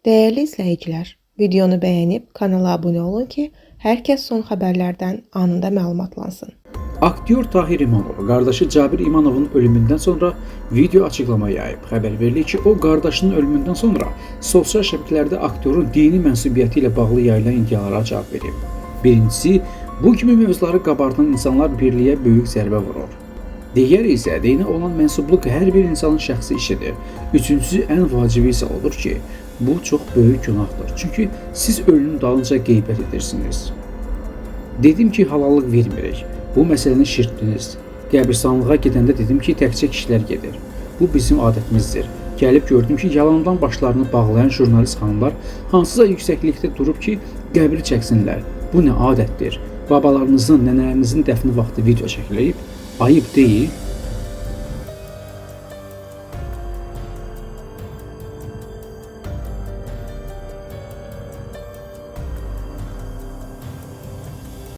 Dəyərli izləyicilər, videonu bəyənib kanala abunə olun ki, hər kəs son xəbərlərdən anında məlumatlansın. Aktyor Tahir İmanov qardaşı Cabir İmanovun ölümündən sonra video açıqlama yayıb. Xəbər verilir ki, o qardaşının ölümündən sonra sosial şəbəkələrdə aktyorun dini mənsubiyyəti ilə bağlı yayılan iddialara cavab verib. Birincisi, bu kimi mövzuları qabardan insanlar birliyə böyük zərbə vurur. Digəri isə dinə olan mənsubluq hər bir insanın şəxsi işidir. Üçüncüsü, ən vacibi isə odur ki, bu çox böyük günahdır. Çünki siz ölünün dalınca qeybət edirsiniz. Dedim ki, halallıq vermirik. Bu məsələni şişirtdiniz. Qəbirstanlığa gedəndə dedim ki, təkcə kişilər gedir. Bu bizim adətimizdir. Gəlib gördüm ki, yalandan başlarını bağlayan jurnalist xanımlar hansısa yüksəklikdə durub ki, qəbri çəksinlər. Bu nə adətdir? Babalarınızın, nənələrinizin dəfni vaxtı video çəkilib? Ayıb deyil?